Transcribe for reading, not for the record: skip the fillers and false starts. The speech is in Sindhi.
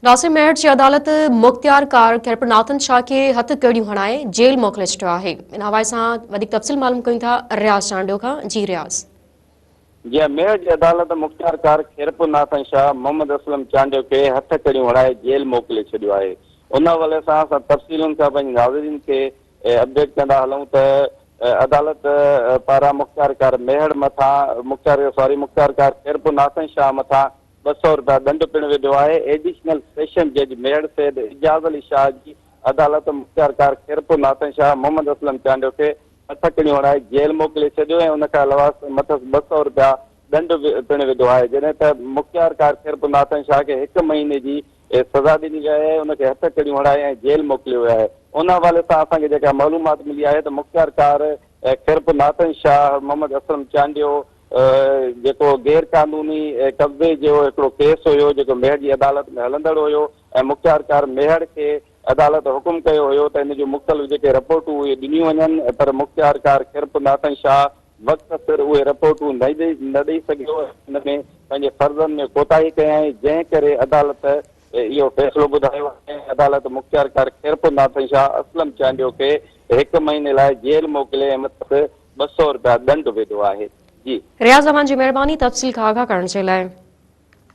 ناصر ميهڙ جي عدالت مختيار ڪار خيرپور ناٿن شاهه کي هٿ ڪڙيون هڻائي جيل موڪلي ڇڏيو آهي. ان حوالي سان وڌيڪ تفصيل معلوم ڪيون ٿا رياض چانڊيو کان جي رياض. جي ميهڙ جي عدالت مختيار ڪار خيرپور ناٿن شاهه محمد اسلم چانڊيو کي هٿ ڪڙيون هڻائي جيل موڪلي ڇڏيو آهي. ان حوالي سان اسان تفصيلن سان پنهنجي ناظرين کي اپڊيٽ ڪندا هلون ته عدالت پاران مختيار ڪار ميهڙ مٿان مختيار سوري مختيار ڪار خيرپور ناٿن شاهه مٿان 200 رپيا ڏنڊ پڻ وڌو آهي. ايڊيشنل سيشن جج ميهڙ سيد اعجاز علي شاهه جي عدالت مختيارڪار خيرپور ناٿن شاهه محمد اسلم چانڊيو کي هٿڪڙيون هڻائي جيل موڪلي ڇڏيو ۽ ان کان علاوه مٿس 200 رپيا ڏنڊ پڻ وڌو آهي جڏهن ته مختيارڪار خيرپور ناٿن شاهه کي هڪ مهيني جي سزا ڏني وئي آهي ان کي هٿڪڙيون هڻائي ۽ جيل موڪليو ويو آهي ان حوالي سان اسان کي جيڪا معلومات ملي آهي ته مختيارڪار خيرپور ناٿن شاهه محمد اسلم چانڊيو جيڪو غير قانوني قبضي جو هڪڙو ڪيس هيو جيڪو ميهڙ جي عدالت ۾ هلندڙ هيو ۽ مختيارڪار ميهڙ کي عدالت حڪم ڪيو هيو ته ان جون مختلف جيڪي رپورٽون اهي ڏنيون وڃن پر مختيارڪار خيرپور ناٿن شاهه وقت سر اهي رپورٽون نه ڏئي سگهيو ۽ ان ۾ پنهنجي فرضن ۾ ڪوتاهي ڪيائين جنهن ڪري عدالت اهو فيصلو ٻڌايو ۽ عدالت مختيارڪار خيرپور ناٿن شاهه اسلم چانڊيو کي هڪ مهيني لاء جيل موڪلي ۽ مٿس 200 رپيا ڏنڊ وڌو آهي. جي. رياض اوهان جي مهرباني تفصيل کان آگاهه ڪرڻ جي لاء.